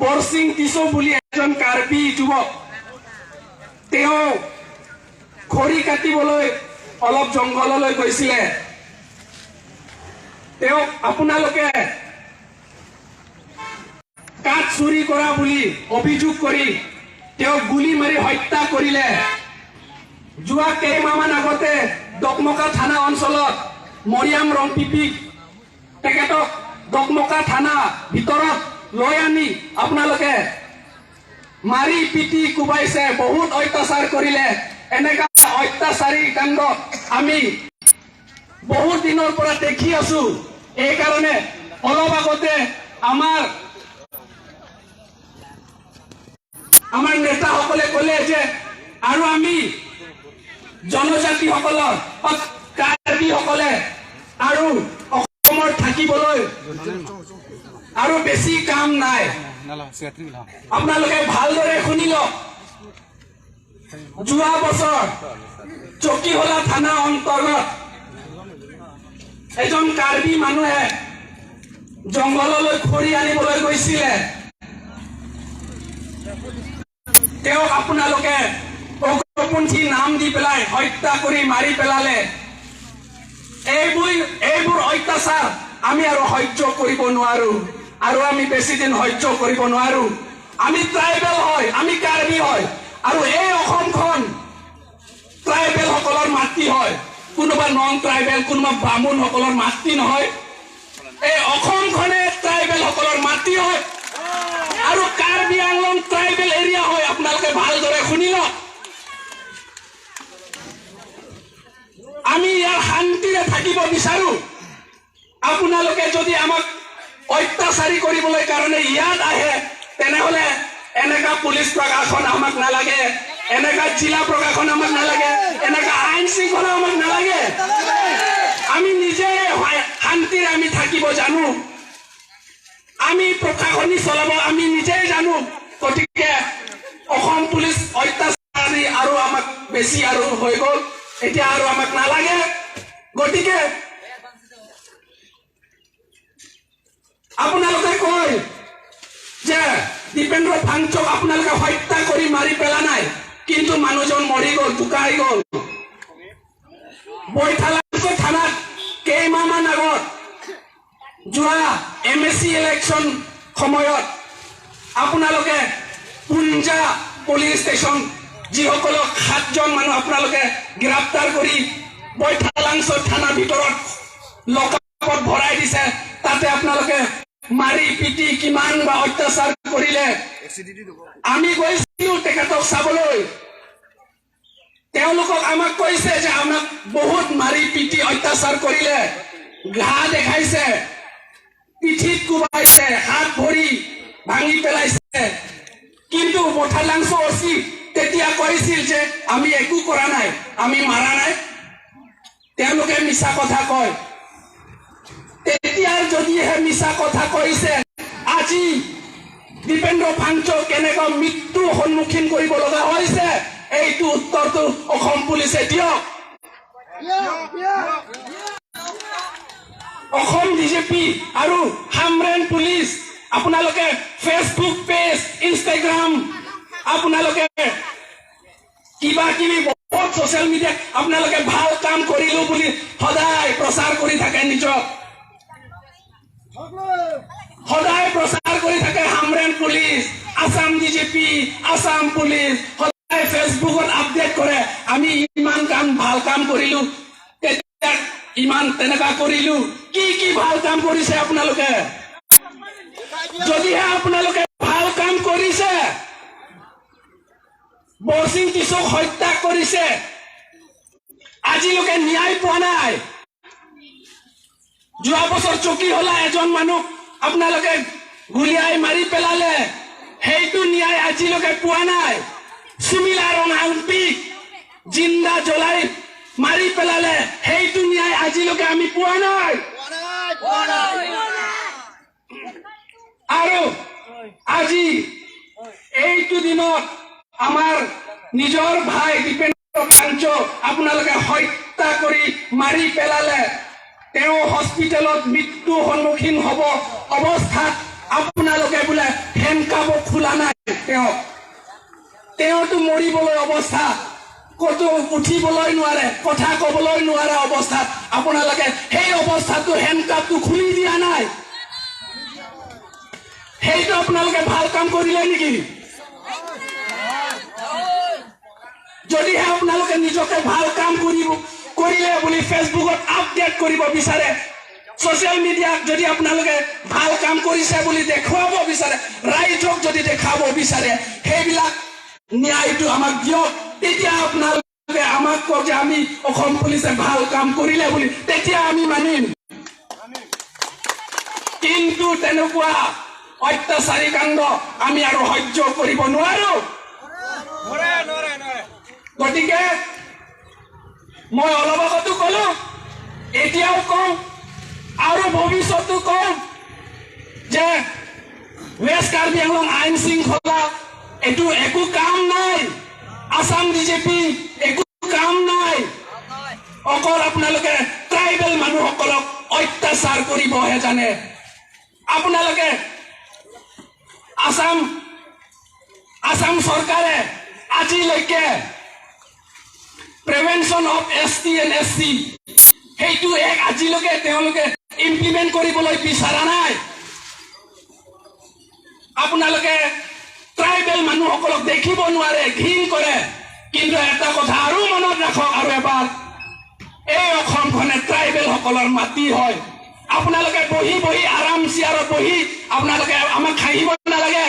Borsing tissue বুলি এজন কাৰ্বি যুৱক, তেওঁ খৰি কাটিবলৈ অলপ জংঘললৈ গৈছিলে। তেওঁক আপোনালোকে কাঠ চুৰি কৰা বুলি অভিযোগ কৰি তেওঁক গুলি মাৰি হত্যা কৰিলে। যোৱা কেইমাহমান আগতে ডকমকা থানা অঞ্চলত মৰিয়াম ৰংপিপিক, তেখেতক ডকমকা থানা ভিতৰত লৈ আনি আপোনালোকে মাৰি পিটি কোবাইছে, বহুত অত্যাচাৰ কৰিলে। এনেকা অত্যাচাৰী কাণ্ড আমি বহুত দিনৰ পৰা দেখি আছো। এইকাৰণে অলপ আগতে আমাৰ আমাৰ নেতাসকলে ক'লে যে আৰু আমি জনজাতিসকলৰ, কাৰ্বিসকলে আৰু অসমৰ থাকিবলৈ আৰু বেছি কাম নাই। আপোনালোকে ভালদৰে শুনি লওক। যোৱা বছৰ চকীহলা থানা অন্তৰ্গত এজন কাৰ্বি মানুহে জংঘললৈ খৰি আনিবলৈ গৈছিলে। তেওঁক আপোনালোকে উগ্ৰপন্থী নাম দি পেলাই হত্যা কৰি মাৰি পেলালে। এইবোৰ অত্যাচাৰ আমি আৰু সহ্য কৰিব নোৱাৰো, আৰু আমি বেছিদিন সহ্য কৰিব নোৱাৰো। আমি ট্ৰাইবেল হয়, আমি কাৰ্বি হয়, আৰু এই অসমখন ট্ৰাইবেল সকলৰ মাটি হয়। কোনোবা নন ট্ৰাইবেল, কোনোবা বামুণ সকলৰ মাটি নহয়। এই অসমখনে ট্ৰাইবেল সকলৰ মাটি হয় আৰু কাৰ্বি আংলং ট্ৰাইবেল এৰিয়া হয়। আপোনালোকে ভালদৰে শুনি লওক। আমি ইয়াৰ শান্তিৰে থাকিব বিচাৰো। আপোনালোকে যদি আমাক অত্যাচাৰী কৰিবলৈ কাৰণে ইয়াত আহে, তেনেহলে এনেকা পুলিচ প্ৰশাসন আমাক নালাগে, এনেকা জিলা প্ৰশাসন আমাক নালাগে, এনেকা আইন শৃংখলা আমাক নালাগে। আমি নিজে শান্তিৰে আমি থাকিব জানো, আমি প্ৰশাসনী চলাব আমি নিজেই জানো। গতিকে অসম পুলিচ অত্যাচাৰী আৰু আমাক বেছি আৰু হৈ গ'ল, এতিয়া আৰু আমাক নালাগে। গতিকে আপোনালোকে কয় যে দীপেন্দ্ৰ ফাংচক আপোনালোকে হত্যা কৰি মাৰি পেলা নাই, কিন্তু মানুহজন মৰি গ'ল, ঢুকাই গ'ল। বৈঠালাংছ থানাত কেইমাহমান আগত যোৱা MSC election সময়ত আপোনালোকে পুঞ্জা পুলিচ ষ্টেচন যিসকলক 7জন মানুহ আপোনালোকে গ্ৰেপ্তাৰ কৰি বৈঠালাংছ থানাৰ ভিতৰত লকআপত ভৰাই দিছে, তাতে আপোনালোকে মাৰি পিটি কিমান বা অত্যাচাৰ কৰিলে। আমি গৈছিলো তেখেতক চাবলৈ, তেওঁলোকক আমাক কৈছে যে আমাক বহুত মাৰি পিটি অত্যাচাৰ কৰিলে, ঘাঁ দেখাইছে, পিঠিত কোবাইছে, হাত ভৰি ভাঙি পেলাইছে। কিন্তু বৈঠালাংছ অচি তেতিয়া কৈছিল যে আমি একো কৰা নাই, আমি মাৰা নাই। তেওঁলোকে মিছা কথা কয়। তেতিয়া যদিহে মিছা কথা কৈছে, আজি দীপেন্দ্ৰ ফাংচক কেনেকুৱা মৃত্যু সন্মুখীন কৰিব লগা হৈছে, এইটো উত্তৰটো অসম পুলিচে দিয়ক। অসম বিজেপি আৰু হামৰেন পুলিচ, আপোনালোকে ফেচবুক পেজ, ইনষ্টাগ্ৰাম, আপোনালোকে কিবা কিবি বহুত ছচিয়েল মিডিয়া আপোনালোকে ভাল কাম কৰিলো বুলি সদায় প্ৰচাৰ কৰি থাকে, নিজক সদায় প্ৰচাৰ কৰি থাকে। Hamren police, Assam BJP, Assam police সদায় ফেচবুকত আপডেট কৰে, আমি ইমান কাম ভাল কাম কৰিলো, তেতিয়া ইমান তেনেকুৱা কৰিলো। কি কি ভাল কাম কৰিছে আপোনালোকে? যদিহে আপোনালোকে ভাল কাম কৰিছে, বৰসিং টিছুক হত্যা কৰিছে, আজিলৈকে ন্যায় পোৱা নাই। যোৱা বছৰ চকী হলা এজন মানুহ আপোনালোকে গুলিয়াই মাৰি পেলালে, সেইটো ন্যায় আজিলৈকে পোৱা নাই। সুমিলা ৰঙাংপিক জিন্দা জ্বলাই মাৰি পেলালে, সেইটো ন্যায় আজিলৈকে আমি পোৱা নাই। আৰু আজি এইটো দিনত আমাৰ নিজৰ ভাই দীপেন্দ্ৰ ফাংচক আপোনালোকে হত্যা কৰি মাৰি পেলালে, তেওঁ হস্পিটেলত মৃত্যু সন্মুখীন হ'ব অৱস্থাত আপোনালোকে বোলে হেণ্ডকাপো খোলা নাই তেওঁক। তেওঁতো মৰিবলৈ অৱস্থা, ক'তো উঠিবলৈ নোৱাৰে, কথা ক'বলৈ নোৱাৰা অৱস্থাত আপোনালোকে সেই অৱস্থাটো হেণ্ডকাপটো খুলি দিয়া নাই। সেইটো আপোনালোকে ভাল কাম কৰিলে নেকি? যদিহে আপোনালোকে নিজকে ভাল কাম কৰিলে বুলি ফেচবুকত আপডেট কৰিব বিচাৰে, ছ'চিয়েল মিডিয়াত যদি আপোনালোকে ভাল কাম কৰিছে বুলি দেখুৱাব বিচাৰে, ৰাইজক যদি দেখাব বিচাৰে, সেইবিলাক ন্যায়টো আমাক দিয়ক। তেতিয়া আপোনালোকে আমাক কওক যে আমি অসম পুলিচে ভাল কাম কৰিলে বুলি, তেতিয়া আমি মানিম। কিন্তু তেনেকুৱা অত্যাচাৰী কাণ্ড আমি আৰু সহ্য কৰিব নোৱাৰো। গতিকে মই অলপ আগতো ক'লো, এতিয়াও কওঁ আৰু ভৱিষ্যতো কওঁ যে ৱেষ্ট কাৰ্বি আংলং আইন শৃংখলা এইটো একো কাম নাই, আছাম বিজেপি একো কাম নাই। অকল আপোনালোকে ট্ৰাইবেল মানুহসকলক অত্যাচাৰ কৰিবহে জানে। আপোনালোকে আছাম আছাম চৰকাৰে আজিলৈকে Prevention of ST and SC সেইটো এক আজিলৈকে তেওঁলোকে ইমপ্লিমেণ্ট কৰিবলৈ বিচৰা নাই। আপোনালোকে ট্ৰাইবেল মানুহসকলক দেখিব নোৱাৰে, ঘিণ কৰে। কিন্তু এটা কথা আৰু মনত ৰাখক আৰু এবাৰ, এই অসমখনে ট্ৰাইবেলসকলৰ মাটি হয়। আপোনালোকে বহি বহি আৰাম চেয়াৰত বহি আপোনালোকে আমাক হাঁহিব নালাগে,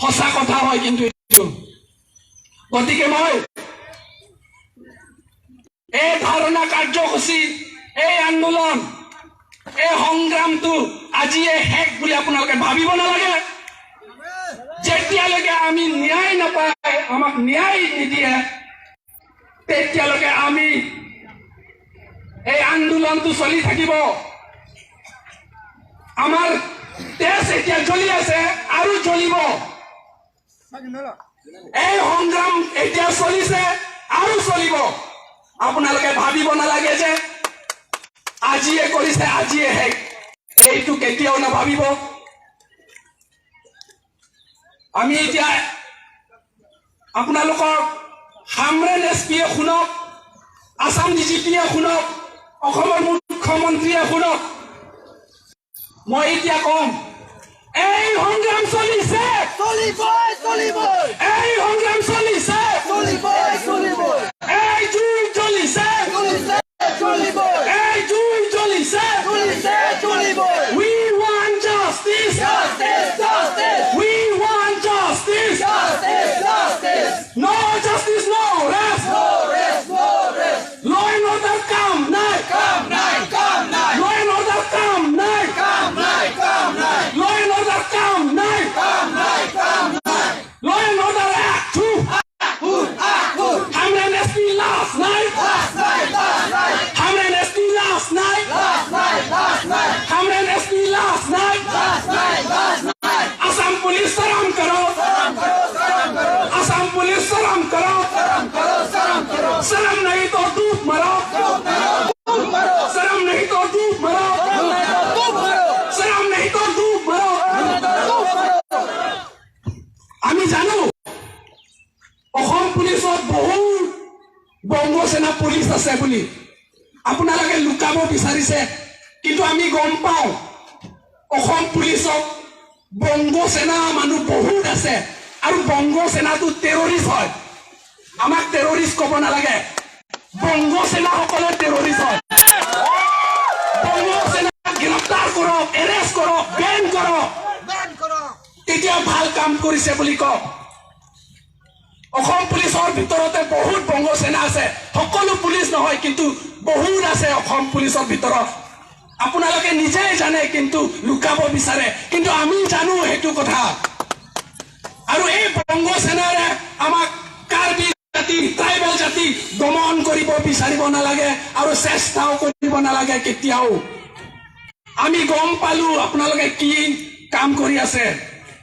সঁচা কথা হয় কিন্তু এইটো। গতিকে মই এই ধাৰণা কাৰ্যসূচী, এই আন্দোলন, এই সংগ্ৰামটো আজিয়ে শেষ বুলি আপোনালোকে ভাবিব নালাগে। যেতিয়ালৈকে আমি ন্যায় নাপায়, আমাক ন্যায় নিদিয়ে, তেতিয়ালৈকে আমি এই আন্দোলনটো চলি থাকিব। আমাৰ তেজ এতিয়া জ্বলি আছে আৰু জ্বলিব। এই সংগ্ৰাম এতিয়া চলিছে আৰু চলিব। আপোনালোকে ভাবিব নালাগে যে আজিয়ে কৰিছে আজিয়ে শেষ, এইটো কেতিয়াও নাভাবিব। আমি এতিয়া আপোনালোকক হামৰেন এছ পিয়ে শুনক, আছাম ডি জি পিয়ে শুনক, অসমৰ মুখ্যমন্ত্ৰীয়ে শুনক, মই এতিয়া কম, এই সংগ্ৰাম চলিছে, চলিবই, চলিবই। এই সংগ্ৰাম চলিছে, চলিবই, চলিবই। এই জুই জ্বলিছে, চলিছে, চলিবই। এই জুই জ্বলিছে, চলিছে, চলিবই। We want justice. Justice, justice. We want justice. Justice, justice. No justice, no rest. No rest, no rest. Law and order কাম নাই। কাম নাই, কাম নাই। Law and order কাম নাই। কাম নাই, কাম নাই। Law and order কাম নাই। কাম নাই, কাম নাই। Law and order act two. আহুৰ, আহুৰ। Hamren SP last night. Last night, last night. Hamren SP last night. Last night, last night. Hamren SP last night. Last night, last night. Assam police शर्म करो। शर्म करो, शर्म करो। Assam police शर्म करो। शर्म करो, शर्म करो। शर्म नहीं तो डूब मरो। डूब मरो, डूब मरो। शर्म नहीं तो डूब मरो। शर्म नहीं तो डूब मरो। शर्म नहीं तो डूब मरो। डूब मरो। আমি জানো অসম পুলিচত বহুত বংগসেনা পুলিচ আছে বুলি আপোনালোকে লুকাব বিচাৰিছে, কিন্তু আমি গম পাওঁ অসম পুলিচত বংগসেনা মানুহ বহুত আছে আৰু বংগসেনাটো টেৰৰিষ্ট হয়। আমাক টেৰৰিষ্ট ক'ব নালাগে, বংগসেনাসকলে টেৰৰিষ্ট হয়। বংগসেনাক গ্ৰেপ্তাৰ কৰক, এৰেষ্ট কৰক, বেন কৰক, বেন কৰো। তেতিয়া ভাল কাম কৰিছে বুলি কওক। অসম পুলিচৰ ভিতৰতে বহুত বংগসেনা আছে, সকলো পুলিচ নহয় কিন্তু বহুত আছে অসম পুলিচৰ ভিতৰত। আপোনালোকে নিজেই জানে কিন্তু লুকাব বিচাৰে, কিন্তু আমি জানো সেইটো কথা। আৰু এই বংগসেনাৰে আমাক কাৰ্বি জাতি, ট্ৰাইবেল জাতি দমন কৰিব বিচাৰিব নালাগে আৰু চেষ্টাও কৰিব নালাগে কেতিয়াও। আমি গম পালো আপোনালোকে কি কাম কৰি আছে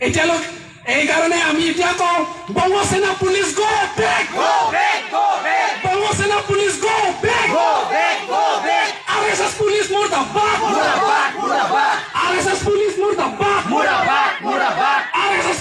এতিয়ালৈকে। এইকাৰণে আমি এতিয়া কওঁ, বংগসেনা police go back. Go back, go back. Bongo Sena police go back. Go back, go back. RSS police মুৰ্দাবাদ। মুৰ্দাবাদ, মুৰ্দাবাদ। আৰএছএছ পুলিচ মুৰ্দাবাদ। মুৰ্দাবাদ, মুৰ্দাবাদ। RSS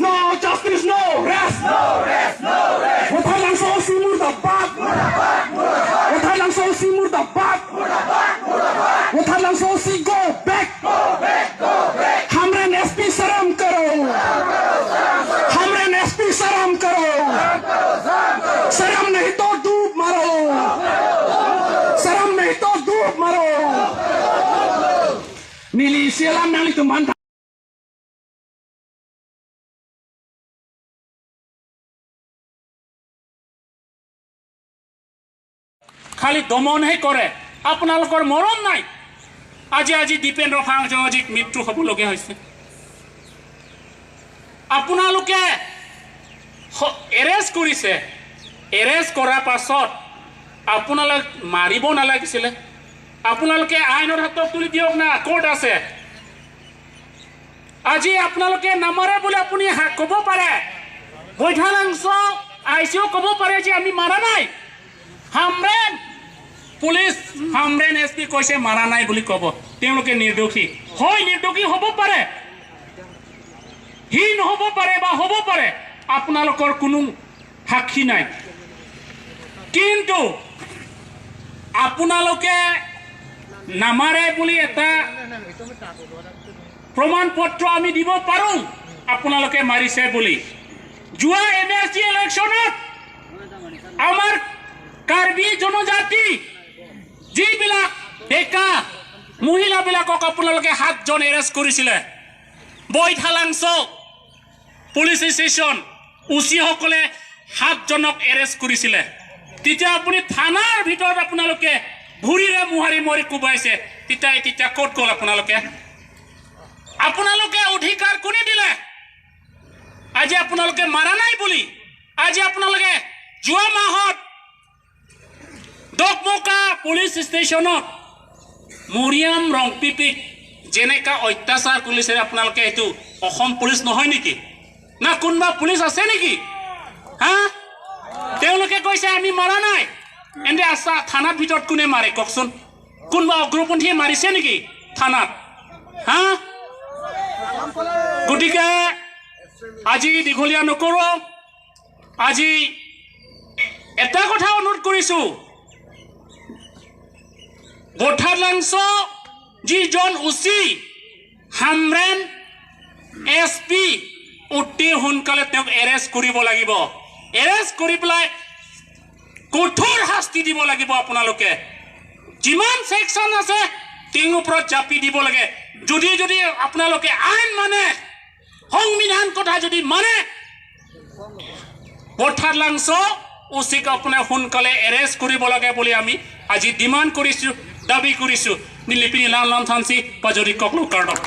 No justice, no rest. No rest, no rest. Botharlangso OC murdabad. Botharlangso OC murdabad. Botharlangso OC go back. Go back, go back. Hamren SP शर्म करो. Hamren SP शर्म करो. शर्म नहीं तो डूब मरो. शर्म नहीं तो डूब मरो. नीली सेलाम नाली तुम খালি দমনহে কৰে, আপোনালোকৰ মৰম নাই। আজি আজি দীপেন্দ্ৰ ফাংজীক মৃত্যু হ'বলগীয়া হৈছে। আপোনালোকে এৰেষ্ট কৰিছে, এৰেষ্ট কৰাৰ পাছত আপোনালোক মাৰিব নালাগিছিলে। আপোনালোকে আইনৰ হাতত তুলি দিয়ক না, ক'ৰ্ট আছে। আজি আপোনালোকে নামাৰে বুলি আপুনি ক'ব পাৰে, বৈঠালাংছ আইচিও ক'ব পাৰে যে আমি মাৰা নাই। Hamren police, Hamren S P কৈছে মাৰা নাই বুলি ক'ব। তেওঁলোকে নিৰ্দোষী হয়, নিৰ্দোষী হ'ব পাৰে, সি নহ'ব পাৰে বা হ'ব পাৰে, আপোনালোকৰ কোনো সাক্ষী নাই। কিন্তু আপোনালোকে নামাৰে বুলি এটা প্ৰমাণ পত্ৰ আমি দিব পাৰোঁ আপোনালোকে মাৰিছে বুলি। যোৱা এম এছ চি ইলেকশ্যনত আমাৰ কাৰ্বি জনজাতি যিবিলাক ডেকা মহিলাবিলাকক আপোনালোকে 7জন এৰেষ্ট কৰিছিলে। বৈঠালাংছ পুলিচ ষ্টেচন উচিসকলে 7জনক এৰেষ্ট কৰিছিলে। তেতিয়া আপুনি থানাৰ ভিতৰত আপোনালোকে ভৰিৰে মোহাৰি মোহাৰি কোবাইছে। তেতিয়া ক'ত গ'ল আপোনালোকে? আপোনালোকে অধিকাৰ কোনে দিলে? আজি আপোনালোকে মাৰা নাই বুলি আজি আপোনালোকে যোৱা মাহত দকমকা পুলিচ ষ্টেচনত মৰিয়াম ৰংপিপিক যেনেকা অত্যাচাৰ কৰিছে আপোনালোকে, এইটো অসম পুলিচ নহয় নেকি? না কোনোবা পুলিচ আছে নেকি? হা, তেওঁলোকে কৈছে আমি মাৰা নাই। এনে আছা থানাৰ ভিতৰত কোনে মাৰে কওকচোন? কোনোবা অগ্ৰপন্থীয়ে মাৰিছে নেকি থানাত? হা, গতিকে আজি দীঘলীয়া নকৰোঁ। আজি এটা কথা অনুৰোধ কৰিছোঁ, বৈঠালাংছ যিজন উচি হামৰেন এছ পি অতি সোনকালে তেওঁক এৰেষ্ট কৰিব লাগিব। এৰেষ্ট কৰি পেলাই কঠোৰ শাস্তি দিব লাগিব। আপোনালোকে যিমান ছেকশ্যন আছে টিং ওপৰত জাপি দিব লাগে। যদি যদি আপোনালোকে আইন মানে, সংবিধান কথা যদি মানে, বৈঠালাংছ উচিক আপোনাৰ সোনকালে এৰেষ্ট কৰিব লাগে বুলি আমি আজি ডিমাণ্ড কৰিছোঁ, দাবী কৰিছোঁ। নীলিপিনি লাল লাম থানচি পাজৰি ককলো কাৰ্ডক।